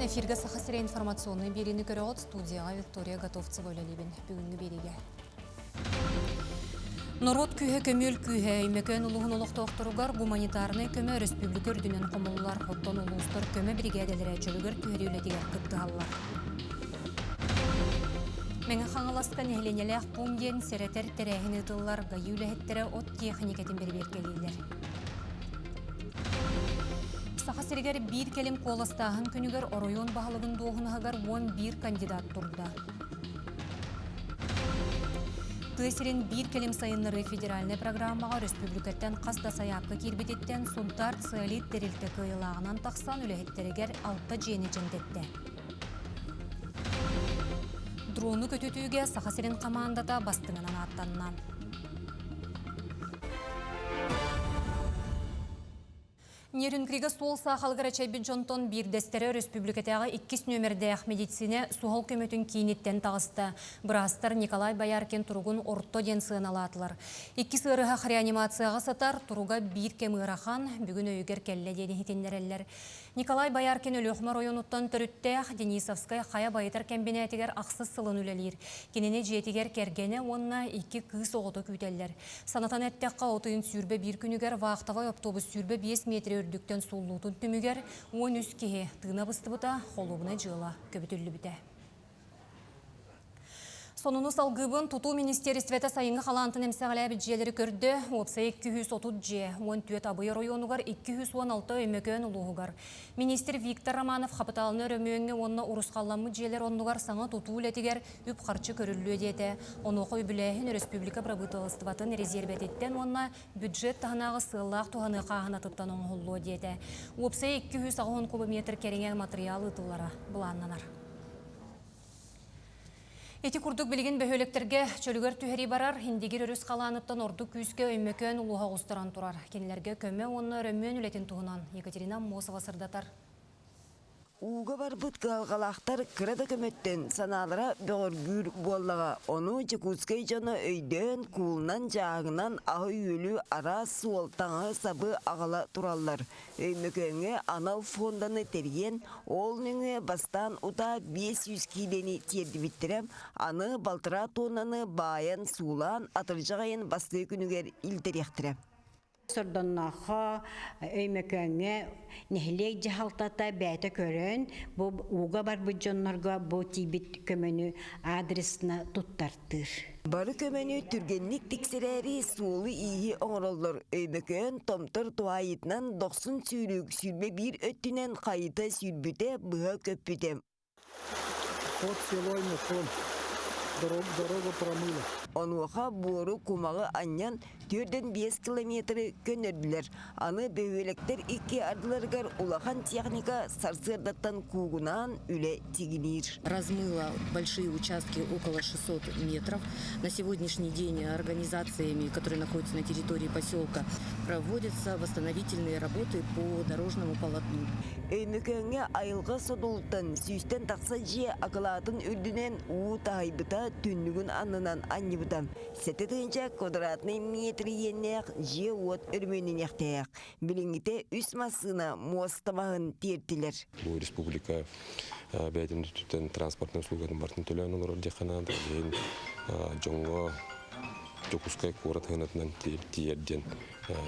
күн эфиргэ Саха сирэ информационнай биэриини көрөҕүт. Студияҕа Виктория Готовцева үлэлиибин. Бүгүҥҥү биэриигэ. Норуот күүһэ көмүөл күүһэ Өймөкөөн улууһун олохтоохторугар гуманитарнай көмө өрөспүүбүлүкэ үрдүнэн хомуллар. Оттон улуустар көмө биригээдэлэрэ чөлүгэр түһэрии үлэтигэр кыттыһаллар. Мэҥэ Хаҥаласка нэһилиэнньэлээх пуун диэн сэрэтэр тэрээһин ыытыллар. ГАИ үлэһиттэрэ от тиэхиньикэтин бэрэбиэркэлииллэр. Саха сиригэр биир кэлим куоластааһын күнүгэр оройуон баһылыгын дуоһунаһыгар 11 кандидат турда. Тыа сирин биир кэлим сайыннарыы федеральнай программаҕа өрөспүүбүлүкэттэн хас да сайаапка киирбититтэн Сунтаар Циолит тэрилтэ кыайыылааҕынан тахсан үлэһиттэригэр алта дьиэни дьэндэттэ. Дрону көтүтүүгэ Саха сирин хамаандата бастыҥынан ааттанна. Нерюнгрига суол саахалыгар эчэйбит дьонтон биирдэстэрэ өрөспүүбүлүкэтээҕи иккис нүөмэрдээх медицинэ суһал көмөтүн кииниттэн таҕыста. Быраастар Николай Бояркин туругун орто диэн сыаналаатылар. Иккис ыарыһах реанимацияҕа сытар, туруга биир кэм ыарахан, бүгүн өйүгэр кэллэ диэн иһитиннэрэллэр. Николай Бояркин Өлүөхүмэ оройуонуттан төрүттээх Денисовскай хайа байытар кэмбинээтигэр ахсыс сылын үлэлиир. Кинини дьиэтигэр кэргэнэ уонна икки кыыс оҕото күүтэллэр. Санатан эттэххэ, от ыйын 21 күнүгэр вахтовай автобус 25 миэтэрэ үрдүктэн сууллуутун түмүгэр 13 киһи тыына быстыбыта, холуобунай дьыала көбүтүллүбүтэ. Сонуну салгыыбын тутуу министиэристибэтэ сайыҥҥы халаантан эмсэҕэлээбит дьиэлэри көрдө. Уопсайа 230 дьиэ, 14 Абый оройуонугар, 216 Өймөкөөн улууһугар. Министр Виктор Романов хапытаалынай өрөмүөҥҥэ уонна урусхалламмыт дьиэлэр оннугар саҥа тутуу үлэтигэр үп-харчы көрүллүө диэтэ. Онуоха үбүлээһин өрөспүүбүлүкэ бырабыыталыстыбатын резервэтиттэн уонна бюджет таһынааҕы сыаллаах туһаныы хааһынатыттан оҥоһуллуо диэтэ. Уопсайа 280 кубометр кэриҥэ матырыйаал ыытыллара былааннанар. Ити курдук билигин бөһүөлэктэргэ чөлүгэр түһэрии барар, Индигир өрүс халааныттан ордук күүскэ Өймөкөөн улууһа оҕустаран турар. Кинилэргэ көмө уонна өрөмүөн үлэтин туһунан Екатерина Аммосова сырдатар. Ууга барбыт кыһалҕалаахтар кыра да көмөттөн санаалара бөҕөргүүр буоллаҕа. Ону Дьокуускай дьоно өйдөөн, куулунан, дьааһыгынан аһы-үөлү, араас суол, таҥаһы-сабы аҕала тураллар. Өймөкөөҥҥө анал фонданы тэрийэн, ол нөҥүө бастаан утаа 500 киилэни тиэрдибиттэрэ, аны балтараа туоннаны баайан, суулаан, атырдьах айан бастыы күнүгэр илтэриэхтэрэ. Сордоннооххо Өймөкөөҥҥө нэһилиэк дьаһалтата бэйэтэ көрөн, бу ууга барбыт дьоннорго бу тиийбит көмөнү адресна туттартыыр. Бары көмөнү түргэнник тиксэрээри суолу-ииһи оҥороллор. Өймөкөөн Томтор туһаайыытынан дохсун сүүрүк 21 өттүнэн хайыта сүүрбүтэ, быһа көппүтэ. Под село Оймөкөөн дорога промыла. Онуоха буору кумаҕы анньан 4-5 километры көннөрдүлэр. Аны бөһүөлэктэр икки ардыларыгар улахан техника сарсыардаттан куугунаан үлэ тигиниир. Размыло большие участки около 600 метров. На сегодняшний день организациями, которые находятся на территории поселка, проводятся восстановительные работы по дорожному полотну. Өймөкөөҥҥө айылҕа содулуттан сүүстэн тахса дьиэ акылаатын үрдүнэн уу таһыйбыта түннүгүн аннынан анньыбыта. Сэттэ тыһыынча квадратнай метр иэннээх дьиэ-уот өрөмүөннэниэхтээх. Билиҥҥитэ үс массыына муоста маһын тиэртилэр. Бу республика бэйэтин өттүттэн транспортнай услугатын барытын төлөөн олорор диэххэ наада. Билигин дьоҥҥо Дьокуускай куорат сыанатынан тиийэр диэн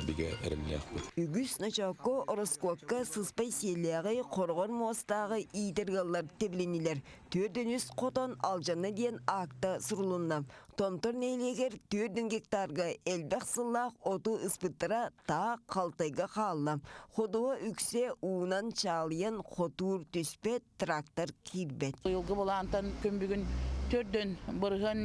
бигэ эрэллээхпит. Үгүс ночоокко ороскуокка сыспай сиэллээҕи, хороҕор муостааҕы иитэр ыаллар тэбилиннилэр. Түөртэн үс хотон алдьанна диэн аакта сурулунна. Томтор нэһилиэгэр 4 гектарга элбэх сыллаах оту ыспыттара таах халтайга хаалла. Ходуһа үксэ уунан чаалыйан хотуур түспэт, трактор киирбэт. Быйылгы былаантан күн бүгүн төрдөн бырыһыан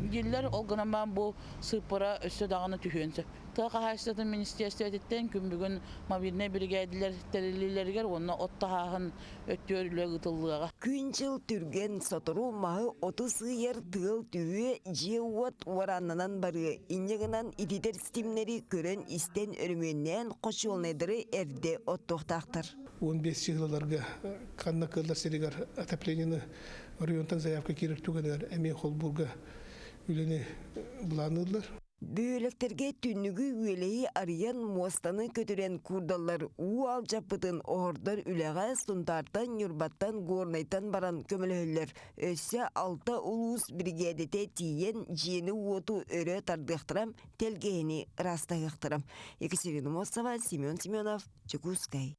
дииллэр, ол гынан баран бу сыыппара өссө даҕаны түһүөн сөп. Тыа хаһаайыстыбатын министиэристибэтиттэн күн бүгүн мобильнай биригээдэлэр тэриллиилэригэр уонна от таһааһын өттүгэр үлэ ыытыллыаҕа. Күн-дьыл түргэн, сотору маһы оту сыыйар тыал түһүө, дьиэ-уот уорааннанан барыа. Инньэ гынан ититэр ситимнэри көрөн-истэн өрөмүөннээн хочуолунайдары эрдэ оттуохтаахтар. 15 сыылаларга ханна кыаллар сиригэр отоплениены оройуонтан заявка киирэр түгэнигэр эмиэ холбуурга үлэни былаанныыллар. Бөһүөлэктэргэ түннүгү үөлэһи арыйан муостаны көтүрэн куурдаллар уу алдьаппытын оһордор үлэҕэ Сунтаартан, Ньурбаттан, Горнайтан баран көмөлөһөллөр. Өссө алта улуус биригээдэтэ тиийэн дьиэни-уоту өрө тардыахтара, тэлгэһэни ыраастаһыахтара. Екатерина Мосова, Семен Семенов, Дьокуускай.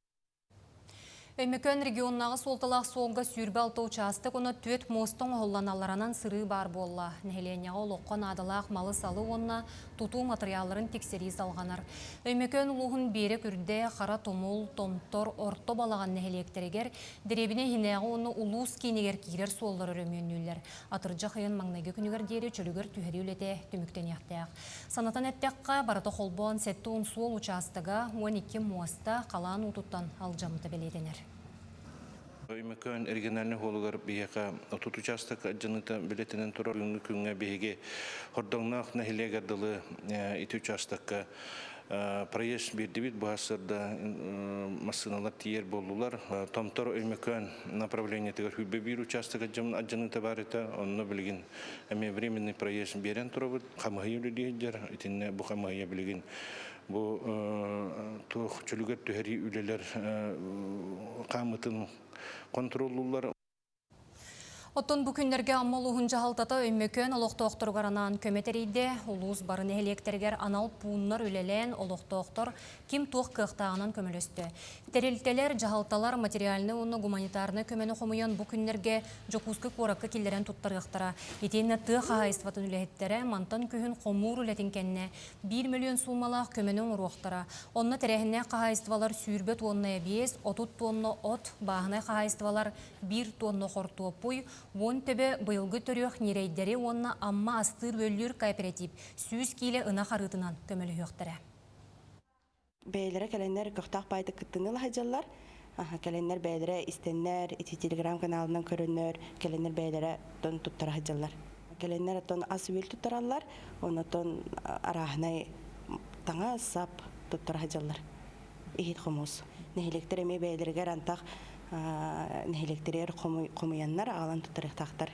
Өймөкөөн регионнааҕы суолталаах суолга 26 учаастак уонна түөрт муоста оҥоһуллан алларанан сырыы баар буолла. Нэһилиэнньэҕэ олоххо наадалаах малы-салы уонна тутуу матырыйаалларын тиксэрии салҕанар. Өймөкөөн улууһун Биэрэк Үрдэ, Хара Тумул, Томтор, Орто Балаҕан нэһилиэктэригэр дэриэбинэ иһинээҕи уонна улуус киинигэр киирэр суоллар өрөмүөннүүллэр. Атырдьах ыйын маҥнайгы күнүгэр диэри чөлүгэр түһэрии үлэтэ түмүктэниэхтээх. Санатан эттэххэ, барыта холбоон 70 суол учаастага, 12 муоста халаан уутуттан алдьаммыта бэлиэтэнэр. Өймөкөөн региональнай холугар биһиэхэ 30 учаастак дьаныта билэтинэн турар. Бүгүҥҥү күҥҥэ биһиги Хордоҥноох нэһилиэгэр дылы ити учаастакка проезд биэрдибит. Бу сырда массыыналар тиийэр буоллулар. Томтор Өймөкөөн направлениетыгар хүрбэ биир учаастак адьаныыта баар этэ. Онно билигин эмиэ временный проезд биэрэн турабыт. Хамыһыйа үлэлии сылдьар. Итиннэ бу хамыһыйа билигин бу туох чөлүгэр түһэрии үлэлэр хаамытын хонтуруоллууллар. Оттон бу күннэргэ Амма улууһун дьаһалтата Өймөкөөн олохтоохторугар анаан көмө тэрийдэ. Улуус бары нэһилиэктэригэр анал пууннар үлэлээн, олохтоохтор ким туох кыахтааҕынан көмөлөстө. Тэрилтэлэр, дьаһалталар материальнай уонна гуманитарнай көмөнү хомуйан бу күннэргэ Дьокуускай куоракка киллэрэн туттарыахтара. Итиэннэ тыа хаһаайыстыбатын үлэһиттэрэ мантан күһүн хомуур үлэтин кэннэ 1 мөлүйүөн суумалаах көмөнү оҥоруохтара. Онно тэрээһиннээх хаһаайыстыбалар 20 туонна эбиэс, 30 туонна от, бааһынай хаһаайыстыбалар 1 туонна хортуоппуй, 10 төбө быйылгы төрүөх ньирэйдэри уонна Амма астыыр-үөллүүр кооператив 100 киилэ ынах арыытынан көмөлөһүөхтэрэ. Бэйэлэрэ кэлэннэр көхтөөх баайдык кыттыыны ыла сылдьаллар. Кэлэннэр бэйэлэрэ истэннэр, ити телеграм-каналынан көрөннөр, кэлэннэр бэйэлэрэ тон туттара сылдьаллар. Кэлэннэр оттон ас-үөл туттараллар, онотон арааһынай таҥас-сап туттара сылдьаллар. Иһит хомус. Нэһилиэктэр эмиэ бэйэлэригэр антах нэһилиэктэригэр хомуйаннар аҕалан туттарыахтаахтар.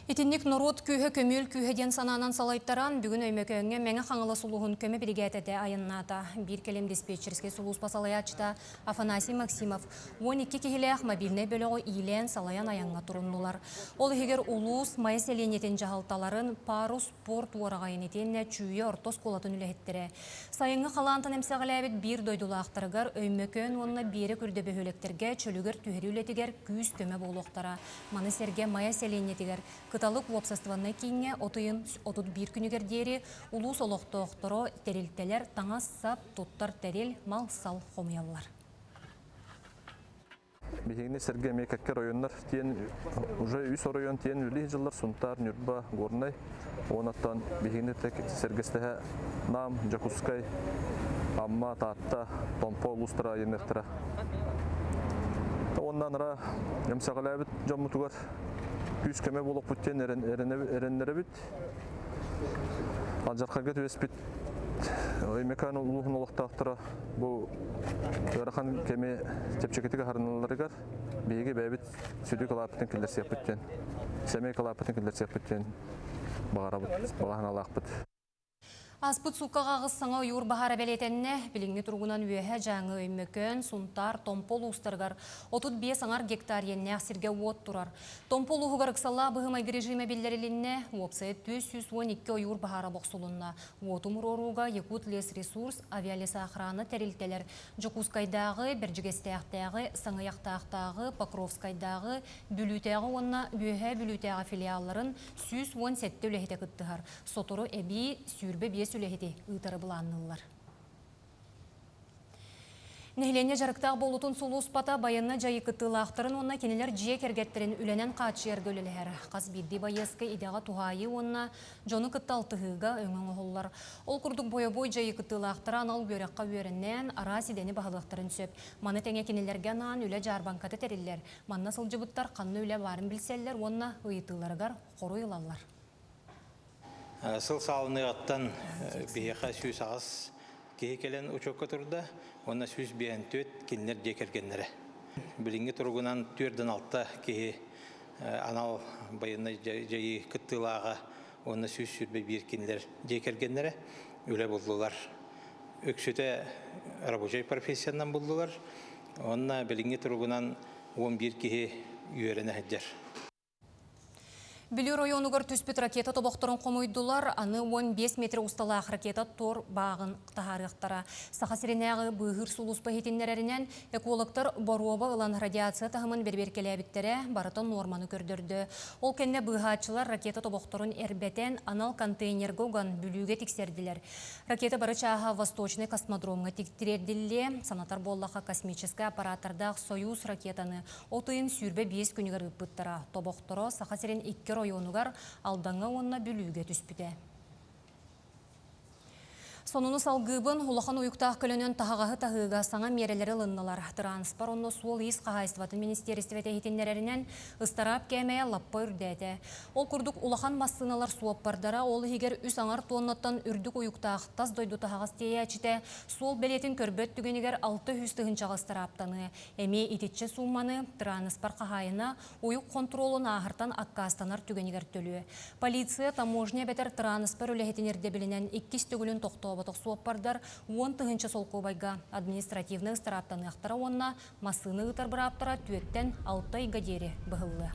Итинник норуот күүһэ көмүөл күүһэ диэн санаанан салайтаран, бүгүн Өймөкөөҥҥө Мэҥэ Хаҥалас улууһун көмө биригээдэтэ айаннаата. Биир кэлим диспетчерскэй сулууспа салайааччыта Афанасий Максимов 12 киһилээх мобильнай бөлөҕү иилээн салайан айаҥҥа туруннулар. Ол иһигэр улуус Майа сэлиэнньэтин дьаһалталарын Парус спорт уораҕайын итиэннэ Чүүйэ орто оскуолатын үлэһиттэрэ. Сайыҥҥы халаантан эмсэҕэлээбит биир дойдулаахтарыгар Өймөкөөн уонна Биэрэк Үрдэ бөһүөлэктэргэ чөлүгэр түһэрии үлэтигэр күүс-көмө буолуохтара. Маны сэргэ Майа сэлиэнньэтигэр Кыталык уопсастыбаннай кииҥҥэ от ыйын 31 күнүгэр диэри улуус олохтоохторо, тэрилтэлэр таҥас-сап, туттар тэрил, мал-сал хомуйаллар. Биһигини сэргэ эмиэ кэккэ оройуоннар тиэн уже үс оройуон тиэн үлэлии дьыллар Сунтаар, Ньурба, Горнай. Уонаттан биһигини сэргэстэһэ Нам, Дьокуускай, Амма, Таатта, Томпо улуустара айанныахтара. Уонна анара эмсэҕэлээбит дьоммутугар күүс-көмө буолуохпут диэн эрэннэрэбит. Алдьархайга түбэспит Өймөкөөн улууһун олохтоохторо бу ыарахан кэми чэпчэкитик аһарыналларыгар биһиги бэйэбит сүдү кылааппытын киллэрсиэхпит диэн, сэмэй кылааппытын киллэрсиэхпит диэн баҕарабыт, баҕа санаалаахпыт. Ааспыт сууккаҕа аҕыс саҥа ойуур баһаара бэлиэтэннэ. Билиҥҥи туругунан Үөһээ Дьааҥы, Өймөкөөн, Сунтаар, Томпо улуустарыгар 35 аҥар гектар иэннээх сиргэ уот турар. Томпо улууһугар ыксаллаах быһыы-майгы режимэ биллэрилиннэ. Уопсайа 412 ойуур баһаара бохсулунна. Уоту умуруорууга Якутлесресурс, Авиалесоохрана тэрилтэлэр Дьокуускайдааҕы, Бэрдьигэстээхтээҕи, Саҥыйахтаахтааҕы, Покровскайдааҕы, Бүлүүтээҕи уонна Үөһээ Бүлүүтээҕи филиалларын 117 үлэһитэ кыттыһар. Сотору эбии 25 үлэһити ыытары былаанныыллар. Нэһилиэнньэ дьарыктаах буолуутун сулууспата байыаннай дьайыы кыттыылаахтарын уонна кинилэр дьиэ кэргэттэрин үлэнэн хааччыйарга үлэлэһэр. Хас биирдии байыаска идэҕэ туһаайыы уонна дьону кытта алтыһыыга өҥө оҥоһуллар. Ол курдук бойобуой дьайыы кыттыылаахтара анал үөрэххэ үөрэнэн, араас идэни баһылыахтарын сөп. Маны тэҥэ кинилэргэ анаан үлэ дьаарбаҥката тэриллэр. Манна сылдьыбыттар ханна үлэ баарын билсэллэр уонна ыйытыыларыгар хоруй ылаллар. Сыл саалыныаҕыттан биһиэхэ 108 киһи кэлэн учуокка турда уонна 154 кинилэр дьиэ кэргэннэрэ. Билиҥҥи туругунан 46 киһи анал байыаннай дьайыы кыттыылааҕа уонна 121 кинилэр дьиэ кэргэннэрэ үлэ буллулар. Үксүтэ рабочай профессиянан буллулар. Уонна билиҥҥи туругунан 11 киһи үөрэнэ сылдьар. Бүлүү оройуонугар түспүт ракета тобохторун хомуйдулар, аны 15 метр усталаах ракета тор бааҕын таһаарыахтара. Саха сиринээҕи быыһыыр сулууспа иһитиннэрэринэн, экологтар боруоба ылан радиация таһымын бэрэбиэркэлээбиттэрэ, барыта нуорманы көрдөрдө. Ол кэннэ быыһааччылар ракета тобохторун эрбэтэн, анал контейнерга уган Бүлүүгэ тиксэрдилэр. Ракета бары чааһа Восточный космодромҥа тириэрдиллиэ. Санатар буоллахха, космическай аппарааттардаах Союз ракетаны от ыйын 25 күнүгэр ыыппыттара. Тобохторо Саха сирин икки оройуонугар Алдаҥҥа уонна Бүлүүгэ түспүтэ. Сонуну салгыыбын улахан уйуктаах көлөнөн таһаҕаһы таһыыга саҥа миэрэлэри ылыннылар. Транспорт онно суол-иис хаһаайыстыбатын министиэристибэтэ иһитиннэрэринэн, ыстараап кээмэйэ лаппа үрдээтэ. Ол курдук улахан массыыналар суоппардара, ол иһигэр үс аҥар туоннаттан үрдүк уйуктаах тас дойду таһаҕас тиэйээччитэ суол бэлиэтин көрбөт түгэнигэр 600 тыһыынчаҕа ыстарааптаныа. Эмиэ итиччэ суумманы тырааныспар хаһаайына уйук хонтуруолун ааһартан аккаастанар түгэнигэр төлүө. Полиция, таможня эбэтэр тырааныспар үлэһитин ирдэбилинэн иккис төгүлүн тохтооботох суоппардар 10 тыһыынча солкуобайга административнай ыстарааптаныахтара уонна массыына ыытар бырааптара түөртэн алта ыйга диэри быһыллыа.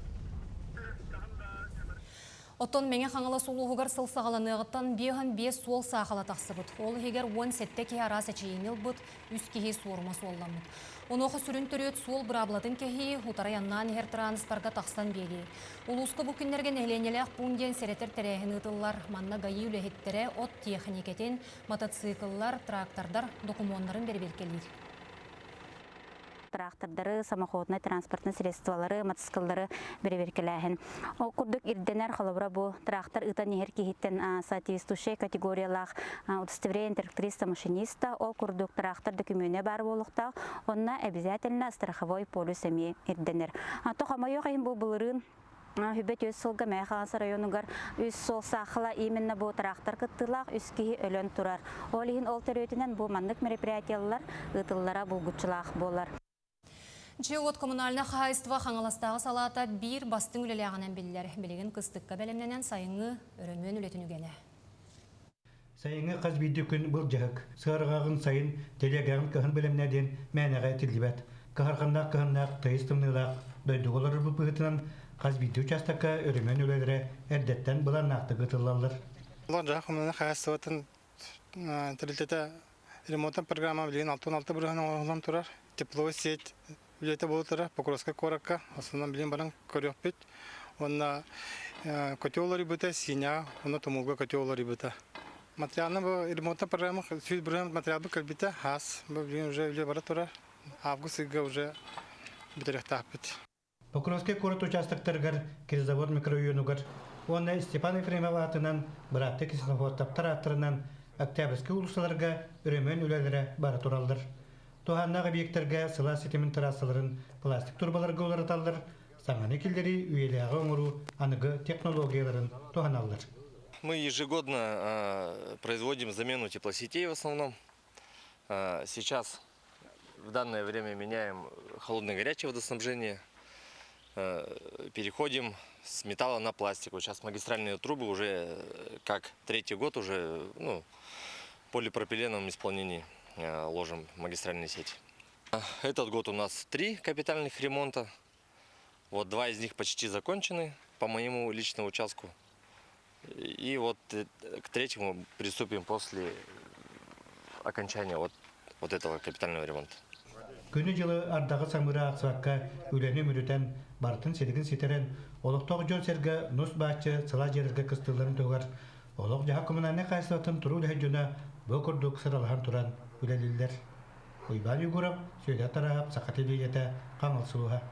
Оттон Мэҥэ Хаҥалас улууһугар сыл саҕаланыаҕыттан 55 суол саахала тахсыбыт. Ол иһигэр 17 киһи араас эчэйиини ылбыт, үс киһи суорума суолламмыт. Онуоха сүрүн төрүөт суол быраабылатын кэһии, утары айаннаан иһэр тырааныспарга тахсан биэрии. Улууска бу күннэргэ нэһилиэнньэлээх пуун диэн сэрэтэр тэрээһин ыытыллар. Манна ГАИ үлэһиттэрэ от тиэхиньикэтин, мотоцикллар, трактордар докумуоннарын бэрэбиэркэлиир. трактордары, самоходнай транспортнай средстволары, мотоцикллары бэрэбиэркэлээһин. Ол курдук ирдэнэр холобура бу трактор ыытан иһэр киһиттэн соответствующая категориялаах удостоверение тракториста-машиниста, ол курдук трактор докумена баар буолуохтаах, онно обязательно страховой полис эмиэ ирдэнэр. Хомойуох иһин бу былырыын Хүбэт үс сылга Мэхалас районугар үс суол саахала именно бу трактор кыттыылаах үс киһи өлөн турар. Ол иһин ол төрүөтүнэн бу маннык мероприятиялар ыытыллара булгуччулаах буолар. Дьиэ-уот коммунальнай хаһаайыстыба Хаҥаластааҕы салаата биир бастыҥ үлэлээҕинэн биллэр. Билигин кыстыкка бэлэмнэнэн сайыҥҥы өрөмүөн үлэтин үгэнэ. Сайыҥҥы хас биирдии күн былдьаһык, сыарҕаҕын сайын, тэлиэгэҕин кыһын бэлэмнээ диэн мээнэҕэ этиллибэт. Кыһарҕаннаах кыһыннаах, тыйыс тымныылаах дойдуга олорорбут быһыытынан хас биирдии учаастакка өрөмүөн үлэлэрэ эрдэттэн былааннаахтык ыытыллаллар. Дьаһах коммунальнай хаһаайыстыбатын тэрилтэтэ ремонтун программа билигин 66 бырыһыан оҥоһуллан турар. Тепловой сеть үлэтэ буола турар Покровскай куоракка. Основном билигин баран көрүөхпүт. Уонна котел уларыйбыта, Синяҕа уонна Тумулга котел уларыйбыта. Материалны бу ремонтна программа 100% материалбыт кэлбитэ. Хаас бу билигин уже үлэ бара турар. Август ыйга уже бүтэриэхтээхпит. Покровскай куорат участоктарыгар Кирзавод микрорайонугар уонна Степан Ефремов аатынан бырааттыы Кисловодтаптар ааттарынан Октябрьскай уулуссаларга өрөмүөн үлэлэрэ бара тураллар. Туһааннаах объектарга сылаас ситимин трассаларын пластик турбаларга уларыталлар, саҥаны киллэрии үйэлээҕи оҥоруу аныгы технологияларын туһаналлар. Мы ежегодно производим замену теплосетей в основном. Сейчас в данное время меняем холодное горячее водоснабжение. Переходим с металла на пластик. Вот сейчас магистральные трубы уже как третий год уже ну, полипропиленовом исполнении ложим магистральные сети. Этот год у нас три капитальных ремонта. Вот два из них почти закончены по моему личному участку. И вот к третьему приступим после окончания вот, вот этого капитального ремонта. Күнү-дьылы ардаҕы самыыры аахсыбакка үлэни үмүрүтэн, барытын силигин ситэрэн, олохтоох дьон-сэргэ нус бааччы сылаас дьиэлэргэ кыстыылларын туһугар олох-дьаһах коммунальнай хаһаайыстыбатын туруу үлэһит дьоно бу курдук сыралаһан туран үлэлииллэр. Уйбаан Егоров, Сүөдэр Тараһап, Саха телевидениетэ, Хаҥалас улууһа.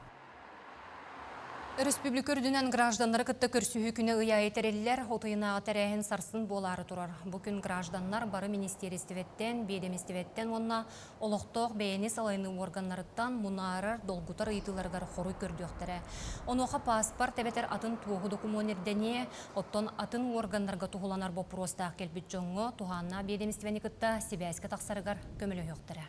Өрөспүүбүлүкэ үрдүнэн гражданнары кытта көрсүһүү күнэ ый аайы тэриллэр. От ыйынааҕы тэрээһин сарсын буолаары турар. Бу күн гражданнар бары министиэристибэттэн, биэдэмистибэттэн уонна олохтоох бэйэни салайыныы уорганнарыттан мунаарар, долгутар ыйытыыларыгар хоруй көрдүөхтэрэ. Онуоха пааспарт эбэтэр атын туоһу докумуон ирдэниэ, оттон атын уорганнарга туһуланар боппуруостаах кэлбит дьоҥҥо туһааннаах биэдэмистибэни кытта сибээскэ тахсарыгар көмөлөһүөхтэрэ.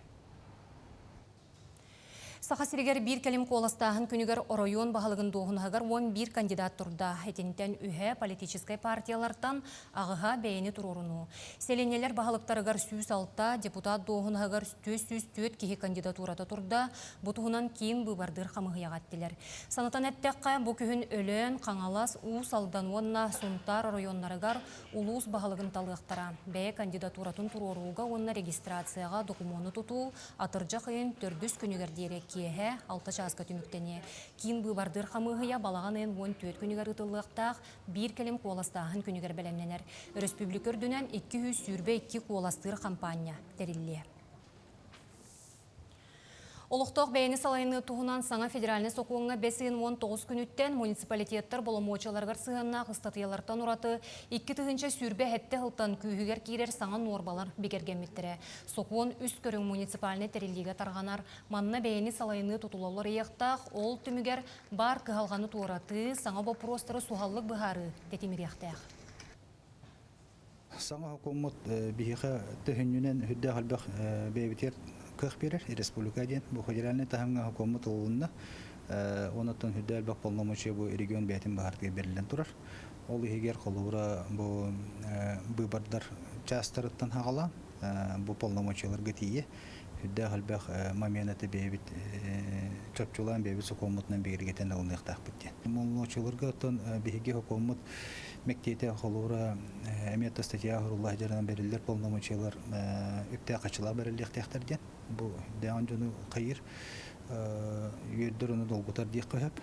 Саха сиригэр биир кэлим куоластааһын күнүгэр оройуон баһылыгын дуоһунаһыгар 11 кандидат турда. Итинтэн үһэ политическай партиялартан, аҕыһа бэйэни туруорунуу. Сэлиэнньэлэр баһылыктарыгар 106, депутат дуоһунаһыгар 404 киһи кандидатурата турда. Бу туһунан киин быыбардыыр хамыыһыйаҕа эттилэр. Санатан эттэххэ, бу күһүн Өлөөн, Хаҥалас, Уус Алдан уонна Сунтаар оройуоннарыгар улуус баһылыгын талыахтара. Бэйэ кандидатуратын туруорууга уонна регистрацияҕа докумуону тутуу атырдьах ыйын төрдүс күнүгэр диэри киэһэ 6 чааска түмүктэниэ. Киин быыбардыыр хамыыһыйа балаҕан ыйын 14 күнүгэр ыытыллыахтаах биир кэлим куоластааһын күнүгэр бэлэмнэнэр. Өрөспүүбүлүкэ үрдүнэн 222 куоластыыр хампаанньа тэриллиэ. Олохтоох бэйэни салайыныы туһунан саҥа федеральнай сокуоҥҥа бэс ыйын 19 күнүттэн муниципалитеттар боломуочуйаларыгар сыһыаннаах ыстатыйалартан ураты 2027 сылтан күүһүгэр киирэр саҥа нуорбалар бигэргэммиттэрэ. Сокуон үс көрүҥ муниципальнай тэриллиигэ тарҕанар. Манна бэйэни салайыныы тутула уларыйыахтаах, ол түмүгэр баар кыһалҕаны туоратыы, саҥа боппуруостары суһаллык быһаарыы тэтимириэхтээх. Саҥа сокуоммут биһиэхэ төһүнньүнэн үрдээх элбэх бэйэбитигэр кыах биэрэр республика диэн бу федеральнай таһымҥа сокуоммут ылылынна. Онон үрдээх элбэх полномочия бу регион бэйэтин баһартыгар бэриллэн турар. Ол иһигэр холобура бу быыбардар чаастарыттан хаҕалаан бу полномочияларга тиийэ үрдээх элбэх момент бэйэбит чопчулаан бэйэбит сокуоммутунан бигэргэтэн ылыныахтаахпыт диэн. Полномочияларга оттон биһиги сокуоммут Мэктиэтэ холуура эмиэ да статья оһорулла сылдьарынан бэриллэр полномочиялар үптээх хачылаах бэриллиэхтээхтэр диэн. Бу дэҕин дьону хайыр үөрдэр ону долгутар диэххэ сөп.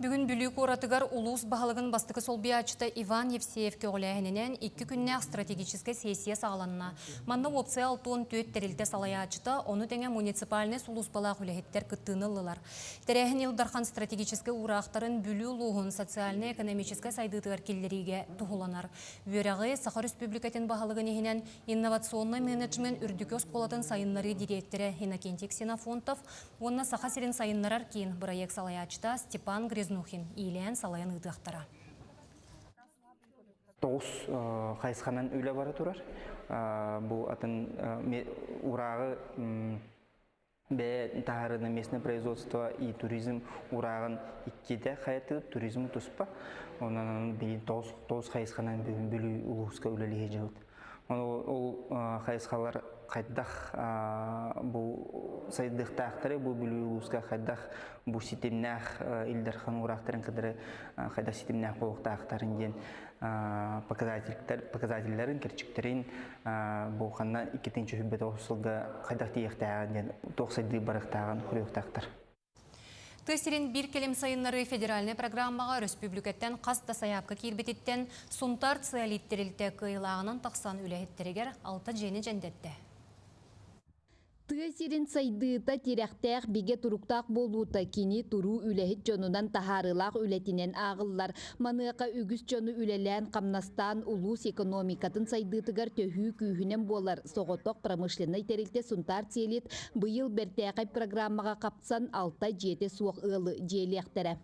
Бүгүн Бүлүү куоратыгар улуус баһылыгын бастакы солбуйааччыта Иван Евсеев көҕүлээһининэн икки күннээх стратегическай сессия саҕаланна. Манна уопсай 64 тэрилтэ салайааччыта, ону тэҥэ муниципальнай сулууспалаах үлэһиттэр кыттыыны ыллылар. Тэрээһин Ил Дархан стратегическай уураахтарын Бүлүү улууһун социальнай-экономическай сайдыытыгар киллэриигэ туһуланар. Үөрэҕи Саха Өрөспүүбүлүкэтин баһылыгын иһинэн инновационнай менеджмент үрдүкү оскуолатын сайыннарыы дириэктэрэ Иннокентий Ксенофонтов уонна Саха сирин сайыннарар киин бырайыак салайааччыта Степан Грязнухин иилээн-салайан ыытыахтара. Тоҕус хайысханан үлэ бара турар. Бу атын урааҕы Бэйэ таһаарыына местное производство и туризм урааҕын иккитэ хайатыы туризм туспа. Онон билин тоҕус хайысханан бүгүн Бүлүү улууска үлэлиһи дьыбыт. Ол хайысхалар хайдах бу сайдыахтаахтары бу Бүлүү улууска хайдах бу ситимнээх Ил Дархан уураахтарын кытары хайдах ситимнээх буолуохтаахтарын диэн показательдарын, кэрчиктэрин бу ханна иккитинчи сүрбэ сылга хайдах тиийиэхтээҕин диэн туох сайдыы барыахтааҕын көрүөхтээхтэр. Тыа сирин биир кэлим сайыннарыы федеральнай программаҕа өрөспүүбүлүкэттэн хас да сайаапка киирбититтэн Сунтаар Циолит тэрилтэ кыайыылааҕынан тахсан үлэһиттэригэр алта дьиэни дьэндэттэ. Тыа сирин сайдыыта тирэхтээх бигэ туруктаах буолуута кини туруу үлэһит дьонунан таһаарыылаах үлэтинэн ааҕыллар. Маныаха үгүс дьону үлэлээн-хамнастаан улуус экономикатын сайдыытыгар төһүү күүһүнэн буолар соҕотох промышленнай тэрилтэ Сунтаар Целит быйыл бэртээхэй программаҕа хапсан алта дьиэтэ суох ыалы дьиэлиэхтэрэ.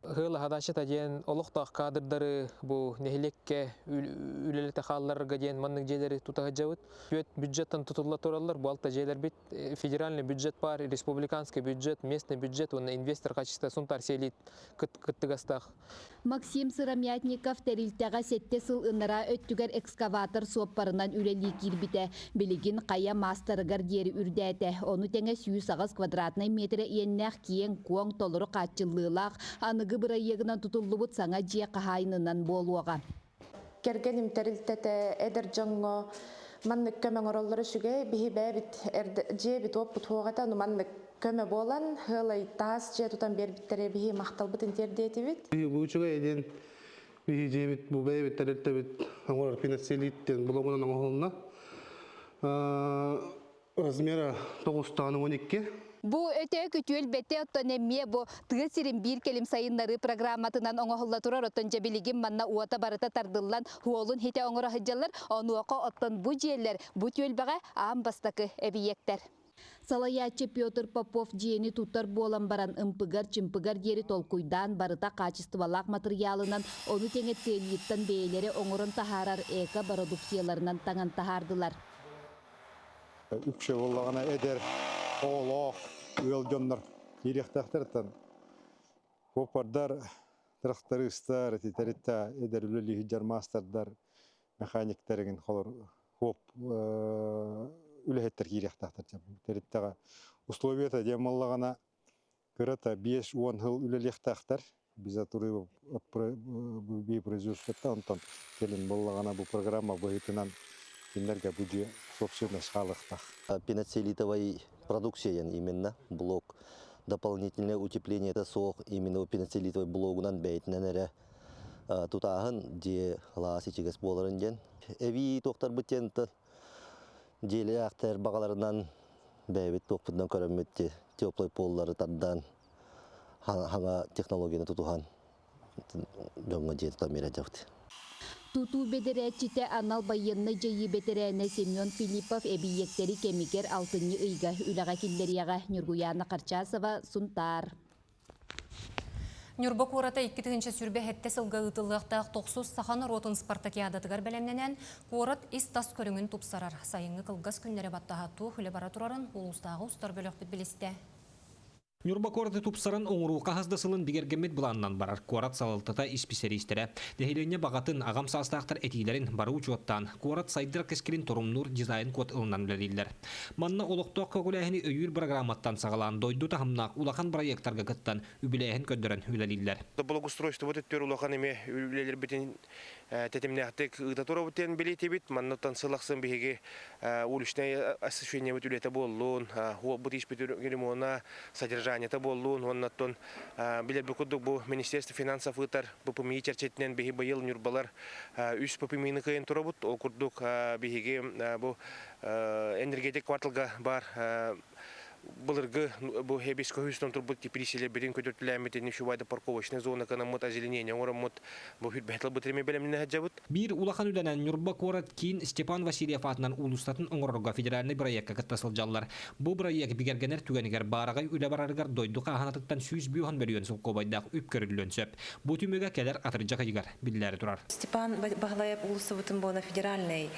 Ыал аһадааччыта диэн олохтоох кадрдары бу нэһилиэккэ үлэлэтэ хаалларарга диэн маннык дьиэлэри тута сылдьабыт. Бүт бюджеттан тутулла тураллар. Бу алта дьиэлэрбит федеральный бюджет баар, республиканский бюджет, местный бюджет уонна инвестор качество Сунтар селит кыттыгастаах. Максим Сыромятников тэрилтэҕэ сэттэ сыл ынараа өттүгэр экскаватор суоппарынан үлэлии киирбитэ. Билигин хайа маастарыгар диэри үрдээтэ. Ону тэҥэ 108 квадратнай миэтэрэ иэннээх киэҥ-куоҥ, толору хааччыллыылаах, аныгы бырайыагынан тутуллубут саҥа дьиэ хаһаайынынан буолуоҕа. Кэргэним тэрилтэтэ эдэр дьоҥҥо маннык көмө оҥороллоро үчүгэй. Биһи бэйэбит дьиэбит уоппут суох этэ, ону маннык көмө буолан, ыалай таас дьиэ тутан биэрбиттэрэ биһи махталбытын тиэрдиэтибит. Бу үчүгэй диэн биһи дьиэбит бу бэйэбит тэрилтэбит оҥорор финансиалит диэн блогунан оҥоһулунна. Размера тоҕустаан 12. Бу өтө күтүөл бэтэ оттон эмиэ бу тыа сирин биир кэлим сайыннарыы программатынан оҥоһулла турар оттон дьэ билигин манна уота барыта тардыллан хуолун хитэ оҥоро сылдьаллар онуоха оттон бу дьиэлэр бу түөлбэҕэ аан бастакы эбийиэктэр. Салайааччы Петр Попов дьиэни тутар буолан баран ымпыгар-чымпыгар диэри толкуйдаан барыта хаачыстыбалаах матырыйаалынан, ону тэҥэ цельниттан бэйэлэрэ оҥорон таһаарар эко-бородукцияларынан таҥан таһаардылар. Үксэ буоллаҕына эдэр оҕолоох, ыал дьоннор киириэхтээхтэр. Суоппардар, тырахтарыыстар, ити эдэр үлэлии сылдьар маастардар, механиктар игин холор хоп үлэһиттэр киириэхтээхтэр. Тэриттэҕэ условията диэн буоллаҕына кырата 5-10 сыл үлэлиэхтээхтэр. Без отрыва от производствоттан онтон кэлин буоллаҕына бу программа быһыытынан кинилэргэ бу дьиэ собственность хаалыахтаах. Пеноцеллитовой продукция именно блок дополнительное утепление это суох именно пеноцеллитовой блогунан бэйэтинэн эрэ тутааһын дьиэ лаас ичигэс буоларын диэн эбии туохтарбыт диэн дьиэлээхтэр баҕаларынан бэйэбит туохпутунан көрөммүт теплый поллары тардан хаҥа технологияны тутуһан дьоҥҥо дьиэ тутан биэрэ Тутуу бэдэрээччитэ анал байыаннай дьайыы бэтэрээнэ Семен Филиппов эбийиэктэри кэмигэр алтынньы ыйга үлэҕэ киллэриэҕэ. Ньургуйаана Харчасова, Сунтаар. Ньурба куората 2027 сылга ыытыллыахтаах тохсус саха норуотун спартакиадатыгар бэлэмнэнэн, куорат ис-тас көрүҥүн тупсарар. Сайыҥҥы кылгас күннэри баттаһа туох үлэ бара турарын улуустааҕы устар бөлөхпүт билистэ. Ньурба куораты тупсаран оҥоруу хаһыс да сылын бигэргэммит былаанынан барар. Куорат салалтата исписэлиистэрэ нэһилиэнньэ баҕатын, аҕам саастаахтар этиилэрин бары учуоттаан, куорат сайдар кэскилин торумнуур дизайн-код ылынан үлэлииллэр. Манна олохтоох көҕүлээһини өйүүр бырагырааматтан саҕалаан дойду таһымнаах улахан бырайыактарга кыттан үбүлээһин көрдөрөн үлэлииллэр. Благоустройствобут өттүгэр улахан эмиэ үлэлэрбитин тэтимнээхтик ыыта турабыт диэн билиэтибит. Манныттан сыл ахсын биһиги уличное освещениебит үлэтэ буоллун, уолбут испит ремона, содержаниета буоллун, уоннаттан билэрбит курдук бу Министерство финансов ыытар ППМИ чэрчитинэн биһи быйыл Ньурбалар үс ППМИ-ны кыайан турабыт. Ол курдук биһиги бу энергетик кварталга бар былыргы бу эбис көһүүстэн турбут теплицэлэрбитин көтөртүлээммитин үчүгэй парковочный зона кынаммыт озеленение оҥороммут бу хүрбэт ылбыт эми бэлэмнэнэ сылдьабыт. Биир улахан үлэнэн Ньурба куорат киин Степан Васильев аатынан уулуссатын оҥорорго федеральнай бырайыакка кытта сылдьаллар. Бу бырайыак бигэргэнэр түгэнигэр баараҕай үлэ барарыгар дойду хааһынатыттан 105 мөлүйүөн солкуобайдаах үп көрүллүөн сөп. Бу түмүгэ кэлэр атырдьах ыйыгар биллээри турар. Степан Баһылаев уулуссабытын буона федеральный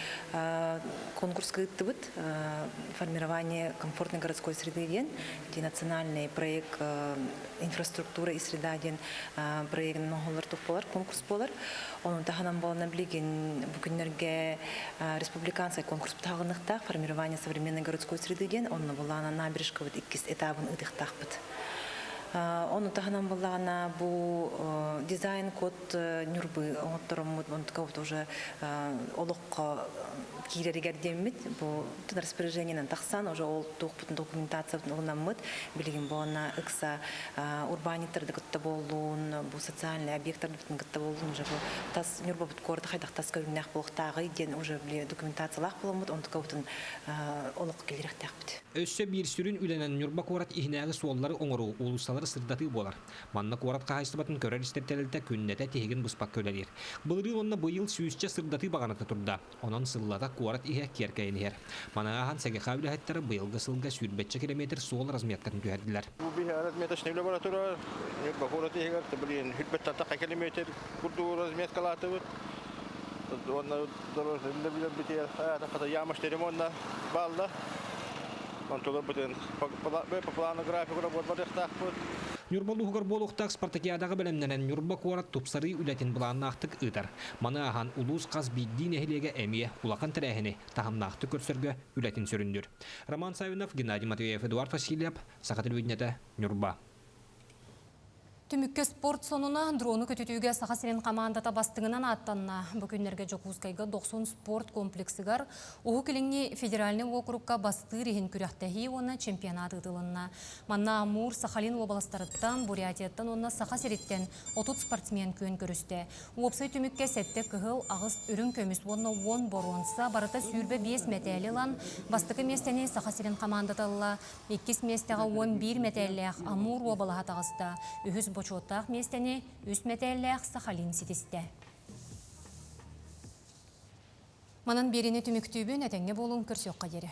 конкурска ыыттыбыт. Формирование комфортной городской среды диэн национальный проект инфраструктура и среда диэн проегын оҥоһуллар туох конкурс буолар. Онон таһынан буолана билигин бу күннэргэ республиканскай конкурс таһаҕыныхтаах формирование современной городской среды диэн онно булаана набережкабыт иккис этабын ыытыахтаахпыт. Ону таһынан буллаҕына бу дизайн-код Ньурбы оҥоттороммут онтукабыт уже олоххо киирэригэр диэммит бу распоряжениенан тахсан уже ол туохпутун документациябытын ылынаммыт билигин буолна ыкса урбаанньыттарды кытта буоллун бу социальный объекттарбытын кытта буоллун уже бу тас Ньурбабыт куората хайдах тас көрүҥнээх буолуохтааҕый диэн уже били документациялаах буоламмыт онтукабытын олоххо киллэриэхтээхпит. Өссө биир сүрүн үлэнэн Ньурба куорат иһинээҕи суоллары оҥоруу, уулуссалары сырдатыы буолар. Манна куорат хаһаайыстыбатын көрөр-истэр тэрилтэ күннэтэ тиһигин быспакка үлэлиир. Былырыын уонна быйыл сүүсчэ сырдатыы баҕаната турда. Онон сыллата куорат иһэ киэркэйэн иһэр. Маны ааһан СГХ үлэһиттэрэ быйылгы сылга сүүрбэччэ километр суол разметкатын түһэрдилэр. Бу биһи разметочный лаборатория Ньурба куорат иһигэр блин хүрбэттэн тахха километр курдук разметкалаатыбыт. Уонна билэр хата ямочный ремонтна баалла. Онтулар бытын по плану графику работа Ньурба улууһугар буолуохтаах спартакиадаҕа бэлэмнэнэн Ньурба куорат тупсарыы үлэтин былааннаахтык ыытар. Маны ааһан улуус хас биирдии нэһилиэгэ эмиэ улахан тэрээһини таһымнаахтык көрсөргө үлэтин сүрүннүүр. Роман Савинов, Геннадий Матвеев, Эдуард Васильев, Саха телевидениетэ, Ньурба. Түмүккэ спорт сонуна дрону көтүтүүгэ Саха сирин хамаандата бастыҥынан ааттанна. Бу күннэргэ Дьокуускайга Дохсун спорт комплексыгар Уһук Илиҥҥи федеральнай уокурукка бастыыр иһин күрэхтэһии уонна чемпионат ыытылынна. Манна Амур, Сахалин уобаластарыттан, Бурятияттан уонна Саха сириттэн 30 спортсмен күөн көрүстэ. Уопсай түмүккэ сэттэ кыһыл, аҕыс үрүҥ көмүс уонна уон боруонса барыта 25 мэтээли ылан, бастакы миэстэни Саха сирин хамаандата ылла. Иккис миэстэҕэ 11 мэтээллээх Амур уобалаһа таҕыста. Үһүс бочуоттаах миэстэни үс мэтээллээх Сахалин ситистэ. Манан биэриини түмүктүүбүн, этэҥҥэ буолуҥ, көрсүөххэ диэри.